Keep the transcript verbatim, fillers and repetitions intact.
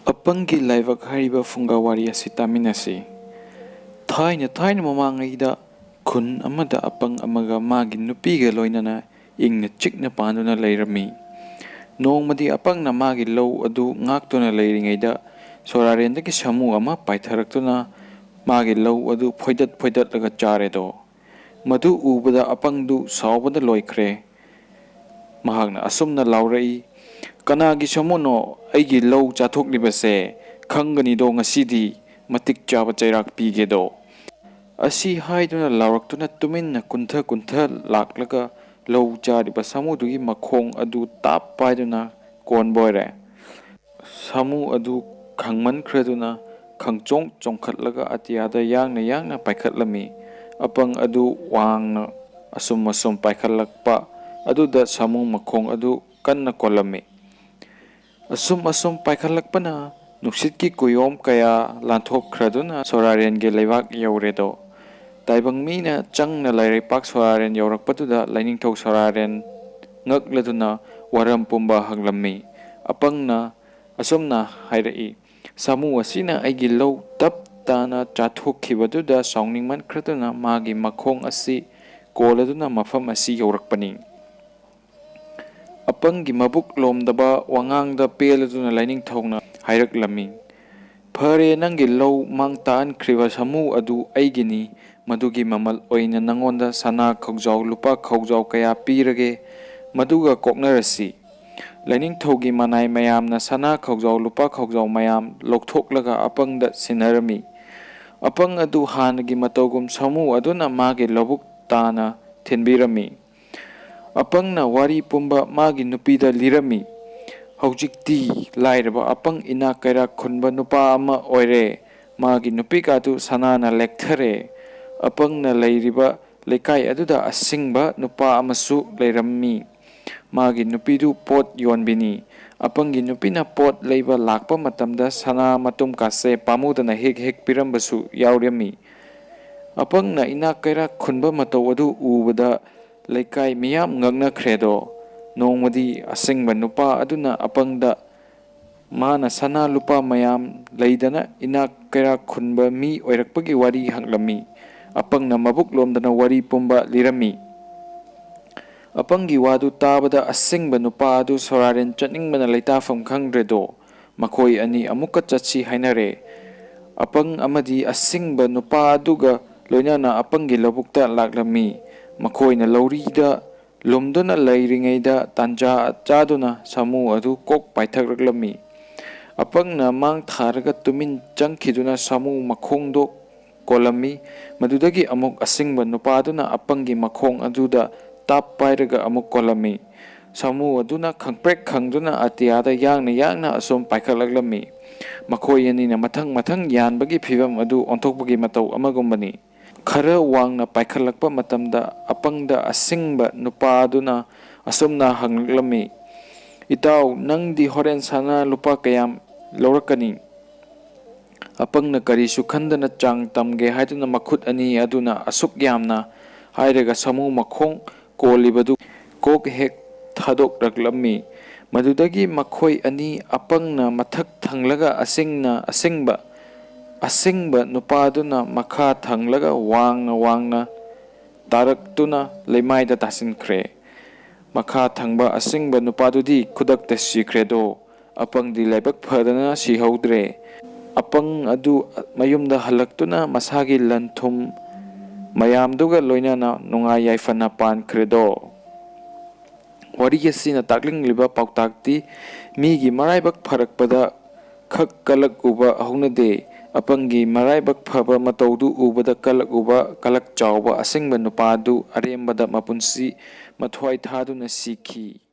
ꯑꯄꯪꯒꯤ ꯂꯥꯏꯕꯛ ꯍꯥꯏꯔꯤꯕ ꯐꯨꯡꯒꯥ ꯋꯥꯔꯤ ꯑꯁꯤ ꯇꯥꯃꯤꯟꯅꯁꯤ꯫ ꯊꯥꯏꯅ ꯊꯥꯏꯅ ꯃꯃꯥꯡꯉꯩꯗ ꯈꯨꯟ ꯑꯃꯗ ꯑꯄꯪ ꯑꯃꯒ ꯃꯥꯒꯤ ꯅꯨꯄꯤꯒ ꯂꯣꯏꯅꯅ ꯏꯪꯅ ꯆꯤꯛꯅ ꯄꯥꯟꯗꯨꯅ ꯂꯩꯔꯝꯃꯤ꯫ ꯅꯣꯡꯃꯗꯤ ꯑꯄꯪꯅ ꯃꯥꯒꯤ ꯂꯧ ꯑꯗꯨ ꯉꯥꯛꯇꯨꯅ ꯂꯩꯔꯤꯉꯩꯗ ꯁꯣꯔꯥꯔꯦꯟꯗꯒꯤ ꯁꯥꯃꯨ ꯑꯃ ꯄꯥꯏꯊꯔꯛꯇꯨꯅ ꯃꯥꯒꯤ ꯂꯧ ꯑꯗꯨ ꯐꯣꯏꯗꯠ ꯐꯣꯏꯗꯠꯂꯒ ꯆꯥꯔꯦꯗꯣ꯫ ꯃꯗꯨ ꯎꯕꯗ ꯑꯄꯪꯗꯨ ꯁꯥꯎꯕꯗ ꯂꯣꯏꯈ꯭ꯔꯦ꯫ ꯃꯍꯥꯛꯅ ꯑꯁꯨꯝꯅ ꯂꯥꯎꯔꯛꯏ, "ꯀꯅꯥꯒꯤ ꯁꯥꯃꯨꯅꯣ ꯑꯩꯒꯤ ꯂꯧ ꯆꯥꯊꯣꯛꯂꯤꯕꯁꯦ? ꯈꯪꯒꯅꯤꯗꯣ ꯉꯁꯤꯗꯤ, ꯃꯇꯤꯛ ꯆꯥꯕ ꯆꯩꯔꯥꯛ ꯄꯤꯒꯦꯗꯣ!" ꯑꯁꯤ ꯍꯥꯏꯗꯨꯅ ꯂꯥꯎꯔꯛꯇꯨꯅ ꯇꯨꯃꯤꯟꯅ ꯀꯨꯟꯊ ꯀꯨꯟꯊ ꯂꯥꯛꯂꯒ ꯂꯧ ꯆꯥꯔꯤꯕ ꯁꯥꯃꯨꯗꯨꯒꯤ ꯃꯈꯣꯡ ꯑꯗꯨ ꯇꯥꯞ ꯄꯥꯏꯗꯨꯅ ꯀꯣꯟꯕ ꯑꯣꯏꯔꯦ꯫ ꯁꯥꯃꯨ ꯑꯗꯨ ꯈꯪꯃꯟꯈ꯭ꯔꯗꯨꯅ ꯈꯪꯆꯣꯡ ꯆꯣꯡꯈꯠꯂꯒ ꯑꯇꯤꯌꯥꯗ ꯌꯥꯡꯅ ꯌꯥꯡꯅ ꯄꯥꯏꯈꯠꯂꯝꯃꯤ꯫ ꯑꯄꯪ ꯑꯗꯨ ꯋꯥꯡꯅ ꯑꯁꯨꯝ ꯑꯁꯨꯝ ꯄꯥꯏꯈꯠꯂꯛꯄ ꯑꯗꯨꯗ ꯁꯥꯃꯨ ꯃꯈꯣꯡ ꯑꯗꯨ ꯀꯟꯅ ꯀꯣꯜꯂꯝꯃꯤ꯫ ꯑꯁꯨꯝ ꯑꯁꯨꯝ ꯄꯥꯏꯈꯠꯂꯛꯄꯅ ꯅꯨꯡꯁꯤꯠꯀꯤ ꯀꯨꯌꯣꯝ ꯀꯌꯥ ꯂꯥꯟꯊꯣꯛꯈ꯭ꯔꯗꯨꯅ ꯁꯣꯔꯥꯔꯦꯟꯒꯤ ꯂꯩꯕꯥꯛ ꯌꯧꯔꯦꯗꯣ꯫ ꯇꯥꯏꯕꯪ ꯃꯤꯅ ꯆꯪꯅ ꯂꯩꯔꯩꯄꯥꯛ ꯁꯣꯔꯥꯔꯦꯟ ꯌꯧꯔꯛꯄꯗꯨꯗ ꯂꯥꯏꯅꯤꯡꯊꯧ ꯁꯣꯔꯥꯔꯦꯟ ꯉꯛꯂꯗꯨꯅ ꯋꯥꯔꯝ ꯄꯨꯝꯕ ꯍꯪꯂꯝꯃꯤ꯫ ꯑꯄꯪꯅ ꯑꯁꯨꯝꯅ ꯍꯥꯏꯔꯛꯏ, "ꯁꯥꯃꯨ ꯑꯁꯤꯅ ꯑꯩꯒꯤ ꯂꯧ ꯇꯞ ꯇꯥꯅ ꯆꯥꯊꯣꯛꯈꯤꯕꯗꯨꯗ ꯁꯥꯎꯅꯤꯡꯃꯟꯈ꯭ꯔꯗꯨꯅ ꯃꯥꯒꯤ ꯃꯈꯣꯡ ꯑꯁꯤ ꯀꯣꯜꯂꯗꯨꯅ ꯃꯐꯝ ꯑꯁꯤ ꯌꯧꯔꯛꯄꯅꯤ꯫" ꯑꯄꯪꯒꯤ ꯃꯕꯨꯛ ꯂꯣꯝꯗꯕ ꯋꯥꯉꯥꯡꯗ ꯄꯦꯜꯂꯗꯨꯅ ꯂꯥꯏꯅꯤꯡꯊꯧꯅ ꯍꯥꯏꯔꯛꯂꯝꯃꯤ, "ꯐꯔꯦ, ꯅꯪꯒꯤ ꯂꯧ ꯃꯥꯡ ꯇꯥꯛꯍꯟꯈ꯭ꯔꯤꯕ ꯁꯥꯃꯨ ꯑꯗꯨ ꯑꯩꯒꯤꯅꯤ꯫ ꯃꯗꯨꯒꯤ ꯃꯃꯜ ꯑꯣꯏꯅ ꯅꯪꯉꯣꯟꯗ ꯁꯅꯥ ꯈꯧꯖꯥꯎ, ꯂꯨꯄꯥ ꯈꯧꯖꯥꯎ ꯀꯌꯥ ꯄꯤꯔꯒꯦ, ꯃꯗꯨꯒ ꯀꯣꯛꯅꯔꯁꯤ꯫" ꯂꯥꯏꯅꯤꯡꯊꯧꯒꯤ ꯃꯅꯥꯏ ꯃꯌꯥꯝꯅ ꯁꯅꯥ ꯈꯧꯖꯥꯎ, ꯂꯨꯄꯥ ꯈꯧꯖꯥꯎ ꯃꯌꯥꯝ ꯂꯧꯊꯣꯛꯂꯒ ꯑꯄꯪꯗ ꯁꯤꯟꯅꯔꯝꯃꯤ꯫ ꯑꯄꯪ ꯑꯗꯨ ꯍꯥꯟꯅꯒꯤ ꯃꯇꯧꯒꯨꯝ ꯁꯥꯃꯨ ꯑꯗꯨꯅ ꯃꯥꯒꯤ ꯂꯧꯕꯨꯛ ꯇꯥꯅ ꯊꯤꯟꯕꯤꯔꯝꯃꯤ꯫ ꯑꯄꯪꯅ ꯋꯥꯔꯤ ꯄꯨꯝꯕ ꯃꯥꯒꯤ ꯅꯨꯄꯤꯗ ꯂꯤꯔꯝꯃꯤ꯫ ꯍꯧꯖꯤꯛꯇꯤ ꯂꯥꯏꯔꯕ ꯑꯄꯪ ꯏꯅꯥꯛ ꯀꯩꯔꯥꯛ ꯈꯨꯟꯕ ꯅꯨꯄꯥ ꯑꯃ ꯑꯣꯏꯔꯦ꯫ ꯃꯥꯒꯤ ꯅꯨꯄꯤꯒꯥꯗꯨ ꯁꯅꯥꯅ ꯂꯦꯛꯊꯔꯦ꯫ ꯑꯄꯪꯅ ꯂꯩꯔꯤꯕ ꯂꯩꯀꯥꯏ ꯑꯗꯨꯗ ꯑꯁꯤꯡꯕ ꯅꯨꯄꯥ ꯑꯃꯁꯨ ꯂꯩꯔꯝꯃꯤ꯫ ꯃꯥꯒꯤ ꯅꯨꯄꯤꯗꯨ ꯄꯣꯠ ꯌꯣꯟꯕꯤꯅꯤ꯫ ꯑꯄꯪꯒꯤ ꯅꯨꯄꯤꯅ ꯄꯣꯠ ꯂꯩꯕ ꯂꯥꯛꯄ ꯃꯇꯝꯗ ꯁꯅꯥ ꯃꯇꯨꯝ ꯀꯥꯁꯦ ꯄꯥꯝꯃꯨꯗꯅ ꯍꯦꯛ ꯍꯦꯛ ꯄꯤꯔꯝꯕꯁꯨ ꯌꯥꯎꯔꯝꯃꯤ꯫ ꯑꯄꯪꯅ ꯏꯅꯥꯛ ꯀꯩꯔꯥꯛ ꯈꯨꯟꯕ ꯃꯇꯧ ꯑꯗꯨ ꯎꯕꯗ ꯂꯩꯀꯥꯏ ꯃꯤꯌꯥꯝ ꯉꯛꯅꯈ꯭ꯔꯦꯗꯣ꯫ ꯅꯣꯡꯃꯗꯤ ꯑꯁꯤꯡꯕ ꯅꯨꯄꯥ ꯑꯗꯨꯅ ꯑꯄꯪꯗ ꯃꯥꯅ ꯁꯅꯥ ꯂꯨꯄꯥ ꯃꯌꯥꯝ ꯂꯩꯗꯅ ꯏꯅꯥꯛ ꯀꯩꯔꯥꯛ ꯈꯨꯟꯕ ꯃꯤ ꯑꯣꯏꯔꯛꯄꯒꯤ ꯋꯥꯔꯤ ꯍꯪꯂꯝꯃꯤ꯫ ꯑꯄꯪꯅ ꯃꯕꯨꯛ ꯂꯣꯝꯗꯅ ꯋꯥꯔꯤ ꯄꯨꯝꯕ ꯂꯤꯔꯝꯃꯤ꯫ ꯑꯄꯪꯒꯤ ꯋꯥꯗꯨ ꯇꯥꯕꯗ ꯑꯁꯤꯡꯕ ꯅꯨꯄꯥ ꯑꯗꯨ ꯁꯣꯔꯥꯔꯦꯟ ꯆꯠꯅꯤꯡꯕꯅ ꯂꯩꯇꯥꯐꯝ ꯈꯪꯗ꯭ꯔꯦꯗꯣ꯫ ꯃꯈꯣꯏ ꯑꯅꯤ ꯑꯃꯨꯛꯀ ꯆꯠꯁꯤ ꯍꯥꯏꯅꯔꯦ꯫ ꯑꯄꯪ ꯑꯃꯗꯤ ꯑꯁꯤꯡꯕ ꯅꯨꯄꯥ ꯑꯗꯨꯒ ꯂꯣꯏꯅꯅ ꯑꯄꯪꯒꯤ ꯂꯧꯕꯨꯛꯇ ꯂꯥꯛꯂꯝꯃꯤ꯫ ꯃꯈꯣꯏꯅ ꯂꯧꯔꯤꯗ ꯂꯨꯝꯗꯨꯅ ꯂꯩꯔꯤꯉꯩꯗ ꯇꯥꯟꯖꯥ ꯆꯥꯗꯨꯅ ꯁꯥꯃꯨ ꯑꯗꯨ ꯀꯣꯛ ꯄꯥꯏꯊꯔꯛꯂꯝꯃꯤ꯫ ꯑꯄꯪꯅ ꯃꯥꯡ ꯊꯥꯔꯒ ꯇꯨꯃꯤꯟ ꯆꯪꯈꯤꯗꯨꯅ ꯁꯥꯃꯨ ꯃꯈꯣꯡꯗꯣ ꯀꯣꯜꯂꯝꯃꯤ꯫ ꯃꯗꯨꯗꯒꯤ ꯑꯃꯨꯛ ꯑꯁꯤꯡꯕ ꯅꯨꯄꯥꯗꯨꯅ ꯑꯄꯪꯒꯤ ꯃꯈꯣꯡ ꯑꯗꯨꯗ ꯇꯥꯞ ꯄꯥꯏꯔꯒ ꯑꯃꯨꯛ ꯀꯣꯜꯂꯝꯃꯤ꯫ ꯁꯥꯃꯨ ꯑꯗꯨꯅ ꯈꯪꯄ꯭ꯔꯦꯛ ꯈꯪꯗꯨꯅ ꯑꯇꯤꯌꯥꯗ ꯌꯥꯡꯅ ꯌꯥꯡꯅ ꯑꯁꯨꯝ ꯄꯥꯏꯈꯠꯂꯛꯂꯝꯃꯤ꯫ ꯃꯈꯣꯏ ꯑꯅꯤꯅ ꯃꯊꯪ ꯃꯊꯪ ꯌꯥꯟꯕꯒꯤ ꯐꯤꯚꯝ ꯑꯗꯨ ꯑꯣꯟꯊꯣꯛꯄꯒꯤ ꯃꯇꯧ ꯑꯃꯒꯨꯝꯕꯅꯤ꯫ ꯈꯔ ꯋꯥꯡꯅ ꯄꯥꯏꯈꯠꯂꯛꯄ ꯃꯇꯝꯗ ꯑꯄꯪꯗ ꯑꯁꯤꯡꯕ ꯅꯨꯄꯥ ꯑꯗꯨꯅ ꯑꯁꯨꯝꯅ ꯍꯪꯂꯛꯂꯝꯃꯤ, "ꯏꯇꯥꯎ, ꯅꯪꯗꯤ ꯍꯣꯔꯦꯟ ꯁꯅꯥ ꯂꯨꯄꯥ ꯀꯌꯥꯝ ꯂꯧꯔꯛꯀꯅꯤ?" ꯑꯄꯪꯅ ꯀꯔꯤꯁꯨ ꯈꯟꯗꯅ ꯆꯥꯡ ꯇꯝꯒꯦ ꯍꯥꯏꯗꯨꯅ ꯃꯈꯨꯠ ꯑꯅꯤ ꯑꯗꯨꯅ ꯑꯁꯨꯛ ꯌꯥꯝꯅ ꯍꯥꯏꯔꯒ ꯁꯥꯃꯨ ꯃꯈꯣꯡ ꯀꯣꯜꯂꯤꯕꯗꯨ ꯀꯣꯛ ꯍꯦꯛ ꯊꯥꯗꯣꯛꯂꯛꯂꯝꯃꯤ꯫ ꯃꯗꯨꯗꯒꯤ ꯃꯈꯣꯏ ꯑꯅꯤ, ꯑꯄꯪꯅ ꯃꯊꯛ ꯊꯪꯂꯒ ꯑꯁꯤꯡꯅ ꯑꯁꯤꯡꯕ, ꯑꯁꯤꯡꯕ ꯅꯨꯄꯥꯗꯨꯅ ꯃꯈꯥ ꯊꯪꯂꯒ ꯋꯥꯡꯅ ꯋꯥꯡꯅ ꯇꯥꯔꯛꯇꯨꯅ ꯂꯩꯃꯥꯏꯗ ꯇꯥꯁꯤꯟꯈ꯭ꯔꯦ꯫ ꯃꯈꯥ ꯊꯪꯕ ꯑꯁꯤꯡꯕ ꯅꯨꯄꯥꯗꯨꯗꯤ ꯈꯨꯗꯛꯇ ꯁꯤꯈ꯭ꯔꯦꯗꯣ꯫ ꯑꯄꯪꯗꯤ ꯂꯥꯏꯕꯛ ꯐꯗꯅ ꯁꯤꯍꯧꯗ꯭ꯔꯦ꯫ ꯑꯄꯪ ꯑꯗꯨ ꯃꯌꯨꯝꯗ ꯍꯜꯂꯛꯇꯨꯅ ꯃꯁꯥꯒꯤ ꯂꯟ ꯊꯨꯝ ꯃꯌꯥꯝꯗꯨꯒ ꯂꯣꯏꯅꯅ ꯅꯨꯡꯉꯥꯏ ꯌꯥꯏꯐꯅ ꯄꯥꯟꯈ꯭ꯔꯦꯗꯣ꯫ ꯋꯥꯔꯤ ꯑꯁꯤꯅ ꯇꯥꯛꯂꯤꯡꯂꯤꯕ ꯄꯥꯎꯇꯥꯛꯇꯤ, ꯃꯤꯒꯤ ꯃꯔꯥꯏꯕꯛ ꯐꯔꯛꯄꯗ ꯈꯛ ꯀꯂꯛ ꯎꯕ ꯍꯧꯅꯗꯦ꯫ ꯑꯄꯪꯒꯤ ꯃꯔꯥꯏꯕꯛ ꯐꯕ ꯃꯇꯧꯗꯨ ꯎꯕꯗ ꯀꯂꯛ ꯎꯕ, ꯀꯂꯛ ꯆꯥꯎꯕ ꯑꯁꯤꯡꯕ ꯅꯨꯄꯥꯗꯨ ꯑꯔꯦꯝꯕꯗ ꯃꯄꯨꯟꯁꯤ ꯃꯊ꯭ꯋꯥꯏ ꯊꯥꯗꯨꯅ ꯁꯤꯈꯤ꯫